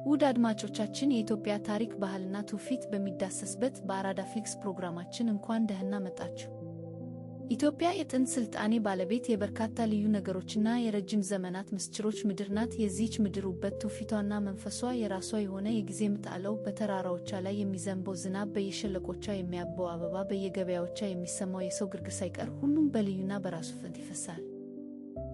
ውድ አድማጮቻችን፣ የኢትዮጵያ ታሪክ፣ ባህልና ትውፊት በሚዳሰስበት በአራዳ ፍሊክስ ፕሮግራማችን እንኳን ደህና መጣችሁ። ኢትዮጵያ የጥንት ስልጣኔ ባለቤት፣ የበርካታ ልዩ ነገሮችና የረጅም ዘመናት ምስጢሮች ምድር ናት። የዚህች ምድር ውበት፣ ትውፊቷና መንፈሷ የራሷ የሆነ የጊዜ ምት አለው። በተራራዎቿ ላይ የሚዘንበው ዝናብ፣ በየሸለቆቿ የሚያብበው አበባ፣ በየገበያዎቿ የሚሰማው የሰው ግርግር ሳይቀር ሁሉም በልዩና በራሱ ፍጥነት ይፈሳል።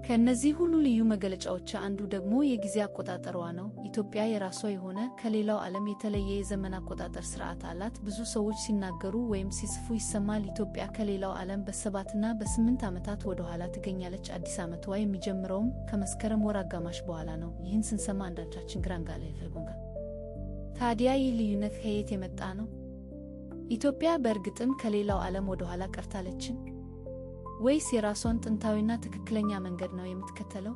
ከእነዚህ ሁሉ ልዩ መገለጫዎች አንዱ ደግሞ የጊዜ አቆጣጠሯ ነው። ኢትዮጵያ የራሷ የሆነ ከሌላው ዓለም የተለየ የዘመን አቆጣጠር ስርዓት አላት። ብዙ ሰዎች ሲናገሩ ወይም ሲጽፉ ይሰማል። ኢትዮጵያ ከሌላው ዓለም በ7ና በ8 ዓመታት ወደ ኋላ ትገኛለች። አዲስ ዓመቷ የሚጀምረውም ከመስከረም ወር አጋማሽ በኋላ ነው። ይህን ስንሰማ አንዳንዶቻችን ግራ እንጋባለን። ታዲያ ይህ ልዩነት ከየት የመጣ ነው? ኢትዮጵያ በእርግጥም ከሌላው ዓለም ወደ ኋላ ቀርታለችን? ወይስ የራሷን ጥንታዊና ትክክለኛ መንገድ ነው የምትከተለው?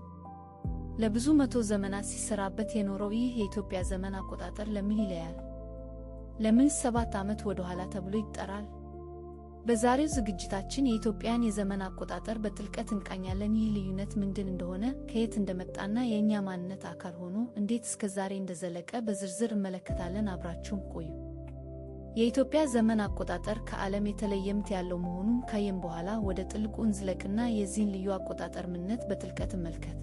ለብዙ መቶ ዘመናት ሲሰራበት የኖረው ይህ የኢትዮጵያ ዘመን አቆጣጠር ለምን ይለያል? ለምን 7 ዓመት ወደ ኋላ ተብሎ ይጠራል? በዛሬው ዝግጅታችን የኢትዮጵያን የዘመን አቆጣጠር በጥልቀት እንቃኛለን። ይህ ልዩነት ምንድን እንደሆነ፣ ከየት እንደመጣና የእኛ ማንነት አካል ሆኖ እንዴት እስከ ዛሬ እንደዘለቀ በዝርዝር እንመለከታለን። አብራችሁን ቆዩ። የኢትዮጵያ ዘመን አቆጣጠር ከዓለም የተለየ ምት ያለው መሆኑን ካየን በኋላ ወደ ጥልቁ እንዝለቅና የዚህን ልዩ አቆጣጠር ምንነት በጥልቀት እንመልከት።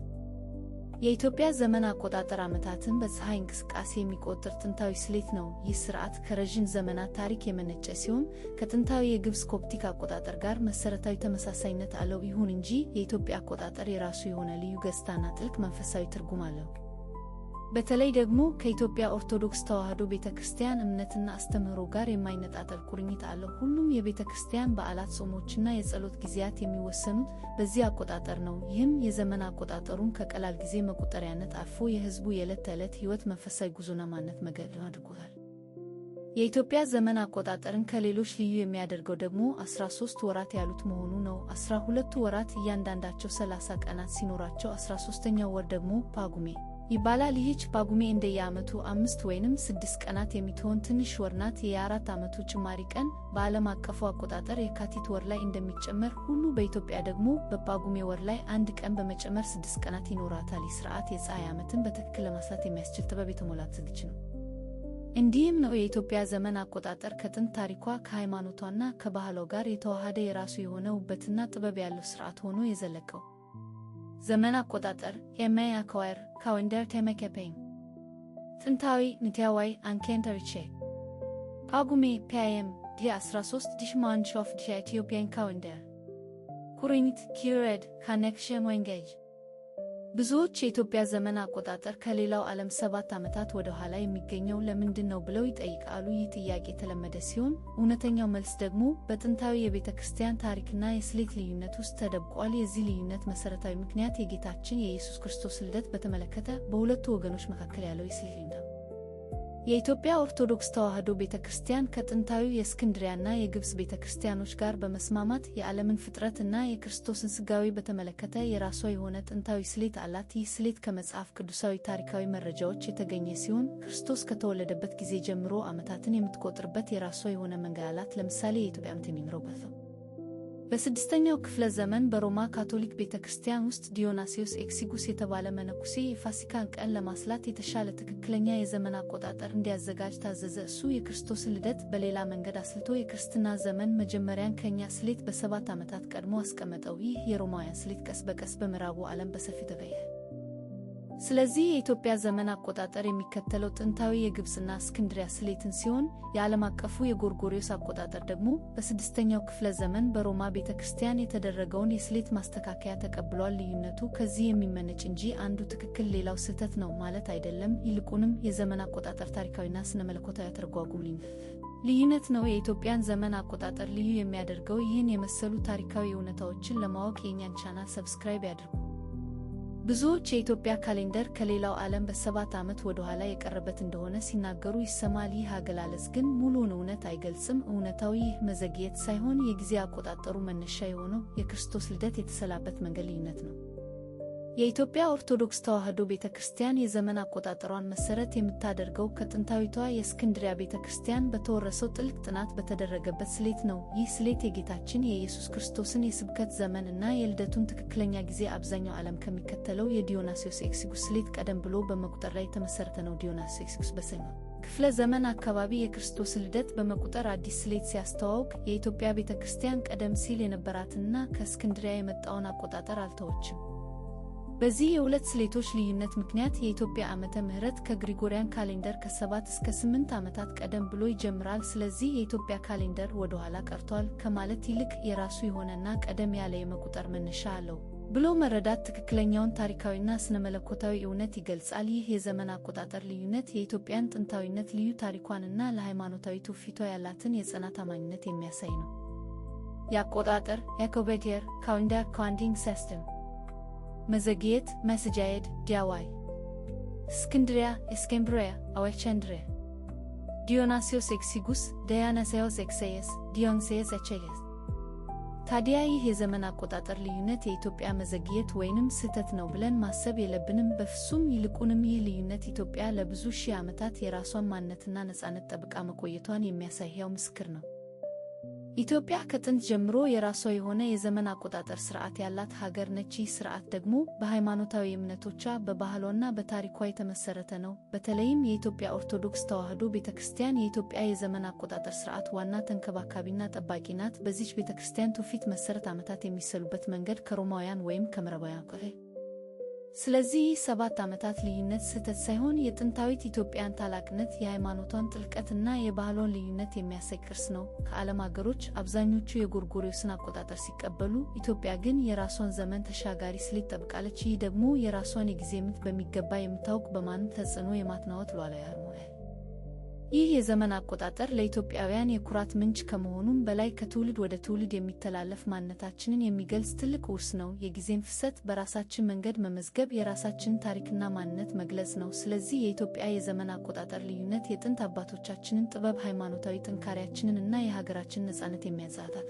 የኢትዮጵያ ዘመን አቆጣጠር ዓመታትን በፀሐይ እንቅስቃሴ የሚቆጥር ጥንታዊ ስሌት ነው። ይህ ስርዓት ከረዥም ዘመናት ታሪክ የመነጨ ሲሆን ከጥንታዊ የግብፅ ኮፕቲክ አቆጣጠር ጋር መሰረታዊ ተመሳሳይነት አለው። ይሁን እንጂ የኢትዮጵያ አቆጣጠር የራሱ የሆነ ልዩ ገጽታና ጥልቅ መንፈሳዊ ትርጉም አለው። በተለይ ደግሞ ከኢትዮጵያ ኦርቶዶክስ ተዋሕዶ ቤተ ክርስቲያን እምነትና አስተምህሮ ጋር የማይነጣጠል ቁርኝት አለው። ሁሉም የቤተ ክርስቲያን በዓላት፣ ጾሞችና የጸሎት ጊዜያት የሚወሰኑት በዚህ አቆጣጠር ነው። ይህም የዘመን አቆጣጠሩን ከቀላል ጊዜ መቁጠሪያነት አልፎ የሕዝቡ የዕለት ተዕለት ሕይወት፣ መንፈሳዊ ጉዞና ማንነት መገለጫ አድርጎታል። የኢትዮጵያ ዘመን አቆጣጠርን ከሌሎች ልዩ የሚያደርገው ደግሞ 13 ወራት ያሉት መሆኑ ነው። 12ቱ ወራት እያንዳንዳቸው 30 ቀናት ሲኖራቸው 13ኛው ወር ደግሞ ጳጉሜ ይባላል። ይህች ጳጉሜ እንደየዓመቱ 5 ወይንም 6 ቀናት የምትሆን ትንሽ ወር ናት። የ4 ዓመቱ ጭማሪ ቀን በዓለም አቀፉ አቆጣጠር የካቲት ወር ላይ እንደሚጨመር ሁሉ በኢትዮጵያ ደግሞ በጳጉሜ ወር ላይ አንድ ቀን በመጨመር 6 ቀናት ይኖራታል። ይህ ስርዓት የፀሐይ ዓመትን በትክክል ለማስላት የሚያስችል ጥበብ የተሞላበት ዝግጅት ነው። እንዲህም ነው የኢትዮጵያ ዘመን አቆጣጠር ከጥንት ታሪኳ፣ ከሃይማኖቷና ከባህሏ ጋር የተዋሃደ የራሱ የሆነ ውበትና ጥበብ ያለው ስርዓት ሆኖ የዘለቀው። ዘመን አቆጣጠር የማያከዋር ካለንደር ተመከፔኝ ጥንታዊ ንቲያዋይ አንኬንተርቼ ጳጉሜ ፒኤም ዲ 13 ዲሽማንች ኦፍ ዲ ኢትዮጵያን ካለንደር ቁርኝት ኪሬድ ካኔክሽን ወንጌጅ። ብዙዎች የኢትዮጵያ ዘመን አቆጣጠር ከሌላው ዓለም 7 ዓመታት ወደ ኋላ የሚገኘው ለምንድን ነው ብለው ይጠይቃሉ። ይህ ጥያቄ የተለመደ ሲሆን እውነተኛው መልስ ደግሞ በጥንታዊ የቤተ ክርስቲያን ታሪክና የስሌት ልዩነት ውስጥ ተደብቋል። የዚህ ልዩነት መሠረታዊ ምክንያት የጌታችን የኢየሱስ ክርስቶስ ልደት በተመለከተ በሁለቱ ወገኖች መካከል ያለው የስሌት ልዩነት ነው። የኢትዮጵያ ኦርቶዶክስ ተዋሕዶ ቤተ ክርስቲያን ከጥንታዊው የእስክንድሪያና የግብፅ ቤተ ክርስቲያኖች ጋር በመስማማት የዓለምን ፍጥረት እና የክርስቶስን ሥጋዌ በተመለከተ የራሷ የሆነ ጥንታዊ ስሌት አላት። ይህ ስሌት ከመጽሐፍ ቅዱሳዊ ታሪካዊ መረጃዎች የተገኘ ሲሆን ክርስቶስ ከተወለደበት ጊዜ ጀምሮ ዓመታትን የምትቆጥርበት የራሷ የሆነ መንገድ አላት። ለምሳሌ የኢትዮጵያ ዓመት የሚጀምረው በስድስተኛው ክፍለ ዘመን በሮማ ካቶሊክ ቤተ ክርስቲያን ውስጥ ዲዮናስዮስ ኤክሲጉስ የተባለ መነኩሴ የፋሲካን ቀን ለማስላት የተሻለ ትክክለኛ የዘመን አቆጣጠር እንዲያዘጋጅ ታዘዘ። እሱ የክርስቶስን ልደት በሌላ መንገድ አስልቶ የክርስትና ዘመን መጀመሪያን ከእኛ ስሌት በ7 ዓመታት ቀድሞ አስቀመጠው። ይህ የሮማውያን ስሌት ቀስ በቀስ በምዕራቡ ዓለም በሰፊው ተገየ። ስለዚህ የኢትዮጵያ ዘመን አቆጣጠር የሚከተለው ጥንታዊ የግብፅና እስክንድሪያ ስሌትን ሲሆን የዓለም አቀፉ የጎርጎሪዮስ አቆጣጠር ደግሞ በስድስተኛው ክፍለ ዘመን በሮማ ቤተ ክርስቲያን የተደረገውን የስሌት ማስተካከያ ተቀብሏል። ልዩነቱ ከዚህ የሚመነጭ እንጂ አንዱ ትክክል ሌላው ስህተት ነው ማለት አይደለም። ይልቁንም የዘመን አቆጣጠር ታሪካዊና ስነ መለኮታዊ አተረጓጎም ልዩነት ነው የኢትዮጵያን ዘመን አቆጣጠር ልዩ የሚያደርገው። ይህን የመሰሉ ታሪካዊ እውነታዎችን ለማወቅ የእኛን ቻናል subscribe ያድርጉ። ብዙዎች የኢትዮጵያ calendar ከሌላው ዓለም በ7 ዓመት ወደ ኋላ የቀረበት እንደሆነ ሲናገሩ ይሰማል። ይህ አገላለጽ ግን ሙሉውን እውነት አይገልጽም። እውነታው ይህ መዘግየት ሳይሆን የጊዜ አቆጣጠሩ መነሻ የሆነው የክርስቶስ ልደት የተሰላበት መንገድ ልዩነት ነው። የኢትዮጵያ ኦርቶዶክስ ተዋሕዶ ቤተ ክርስቲያን የዘመን አቆጣጠሯን መሠረት የምታደርገው ከጥንታዊቷ የእስክንድርያ ቤተ ክርስቲያን በተወረሰው ጥልቅ ጥናት በተደረገበት ስሌት ነው። ይህ ስሌት የጌታችን የኢየሱስ ክርስቶስን የስብከት ዘመን እና የልደቱን ትክክለኛ ጊዜ አብዛኛው ዓለም ከሚከተለው የዲዮናስዮስ ኤክሲጉስ ስሌት ቀደም ብሎ በመቁጠር ላይ የተመሠረተ ነው። ዲዮናስዮስ ኤክሲጉስ በ8ኛው ክፍለ ዘመን አካባቢ የክርስቶስን ልደት በመቁጠር አዲስ ስሌት ሲያስተዋውቅ፣ የኢትዮጵያ ቤተ ክርስቲያን ቀደም ሲል የነበራትንና ከእስክንድርያ የመጣውን አቆጣጠር አልተወችም። በዚህ የሁለት ስሌቶች ልዩነት ምክንያት የኢትዮጵያ ዓመተ ምህረት ከ Gregorian calendar ከ7 እስከ 8 ዓመታት ቀደም ብሎ ይጀምራል። ስለዚህ የኢትዮጵያ calendar ወደ ኋላ ቀርቷል ከማለት ይልቅ የራሱ የሆነና ቀደም ያለ የመቁጠር መነሻ አለው ብሎ መረዳት ትክክለኛውን ታሪካዊና ስነ መለኮታዊ እውነት ይገልጻል። ይህ የዘመን አቆጣጠር ልዩነት የኢትዮጵያን ጥንታዊነት፣ ልዩ ታሪኳንና ለሃይማኖታዊ ትውፊቷ ያላትን የጸና ታማኝነት የሚያሳይ ነው። የአቆጣጠር ያኮቤቴር calendar counting system። መዘግየት፣ መዘግየት፣ delay። እስክንድሪያ፣ እስኬምብሪያ፣ አሌክሳንድሪያ። ዲዮናስዮስ ኤክሲጉስ፣ ዲዮናስዮስ ኤክሴየስ፣ ዲዮንሴየስ ኤቼየስ። ታዲያ ይህ የዘመን አቆጣጠር ልዩነት የኢትዮጵያ መዘግየት ወይንም ስህተት ነው ብለን ማሰብ የለብንም በፍጹም። ይልቁንም ይህ ልዩነት ኢትዮጵያ ለብዙ ሺህ ዓመታት የራሷን ማንነትና ነፃነት ጠብቃ መቆየቷን የሚያሳይ ሕያው ምስክር ነው። ኢትዮጵያ ከጥንት ጀምሮ የራሷ የሆነ የዘመን አቆጣጠር ስርዓት ያላት ሀገር ነች። ይህ ስርዓት ደግሞ በሃይማኖታዊ እምነቶቿ፣ በባህሏና በታሪኳ የተመሰረተ ነው። በተለይም የኢትዮጵያ ኦርቶዶክስ ተዋሕዶ ቤተ ክርስቲያን የኢትዮጵያ የዘመን አቆጣጠር ስርዓት ዋና ተንከባካቢና ጠባቂ ናት። በዚች ቤተ ክርስቲያን ትውፊት መሰረት ዓመታት የሚሰሉበት መንገድ ከሮማውያን ወይም ከምዕራባውያን። ስለዚህ ይህ 7 ዓመታት ልዩነት ስህተት ሳይሆን የጥንታዊት ኢትዮጵያን ታላቅነት፣ የሃይማኖቷን ጥልቀትና የባህሏን ልዩነት የሚያሳይ ቅርስ ነው። ከዓለም አገሮች አብዛኞቹ የጎርጎርዮስን አቆጣጠር ሲቀበሉ፣ ኢትዮጵያ ግን የራሷን ዘመን ተሻጋሪ ስሌት ጠብቃለች። ይህ ደግሞ የራሷን የጊዜ ምት በሚገባ የምታውቅ፣ በማንም ተጽዕኖ የማትናወጥ ሉዓላዊ ሀገር። ይህ የዘመን አቆጣጠር ለኢትዮጵያውያን የኩራት ምንጭ ከመሆኑም በላይ ከትውልድ ወደ ትውልድ የሚተላለፍ ማንነታችንን የሚገልጽ ትልቅ ውርስ ነው። የጊዜን ፍሰት በራሳችን መንገድ መመዝገብ የራሳችንን ታሪክና ማንነት መግለጽ ነው። ስለዚህ የኢትዮጵያ የዘመን አቆጣጠር ልዩነት የጥንት አባቶቻችንን ጥበብ፣ ሃይማኖታዊ ጥንካሬያችንን እና የሀገራችንን ነፃነት የሚያንጸባርቅ።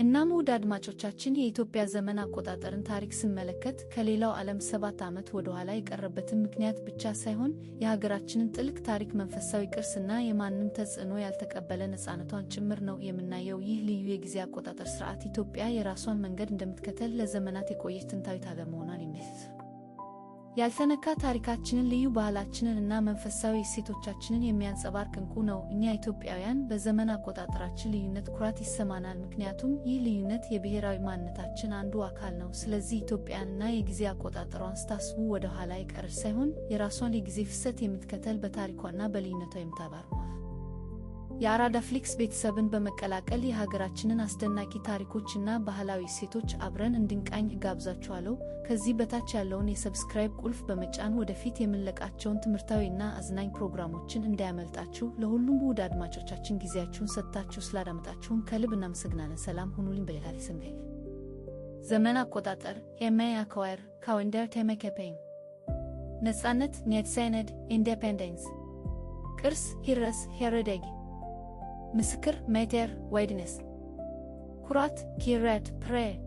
እናም ውድ አድማጮቻችን፣ የኢትዮጵያ ዘመን አቆጣጠርን ታሪክ ስንመለከት ከሌላው ዓለም 7 ዓመት ወደ ኋላ የቀረበትን ምክንያት ብቻ ሳይሆን የሀገራችንን ጥልቅ ታሪክ፣ መንፈሳዊ ቅርስና የማንም ተጽዕኖ ያልተቀበለ ነፃነቷን ጭምር ነው የምናየው። ይህ ልዩ የጊዜ አቆጣጠር ስርዓት ኢትዮጵያ የራሷን መንገድ እንደምትከተል ለዘመናት የቆየች ጥንታዊት ሀገር መሆኗን የሚያሳይ፣ ያልተነካ ታሪካችንን፣ ልዩ ባህላችንን እና መንፈሳዊ እሴቶቻችንን የሚያንጸባርቅ እንቁ ነው። እኛ ኢትዮጵያውያን በዘመን አቆጣጠራችን ልዩነት ኩራት ይሰማናል፣ ምክንያቱም ይህ ልዩነት የብሔራዊ ማንነታችን አንዱ አካል ነው። ስለዚህ ኢትዮጵያንና የጊዜ አቆጣጠሯን ስታስቡ ወደ ኋላ የቀረች ሳይሆን የራሷን የጊዜ ፍሰት የምትከተል፣ በታሪኳና በልዩነቷ የምታበር። የአራዳ ፍሊክስ ቤተሰብን በመቀላቀል የሀገራችንን አስደናቂ ታሪኮችና ባህላዊ እሴቶች አብረን እንድንቃኝ እጋብዛችኋለሁ። ከዚህ በታች ያለውን የ subscribe ቁልፍ በመጫን ወደፊት የምንለቃቸውን ትምህርታዊና አዝናኝ ፕሮግራሞችን እንዳያመልጣችሁ። ለሁሉም ውድ አድማጮቻችን ጊዜያችሁን ሰጥታችሁ ስላዳመጣችሁን ከልብ እናመሰግናለን። ሰላም ሁኑልኝ። በሌላ ዘመን አቆጣጠር ኤምኤ አኳየር calendar ቴሜኬፔኝ። ነጻነት፣ ነጻነት፣ independence። ቅርስ፣ ሂረስ፣ heritage። ምስክር፣ martyr፣ witness። ኩራት፣ ኩራት፣ pride።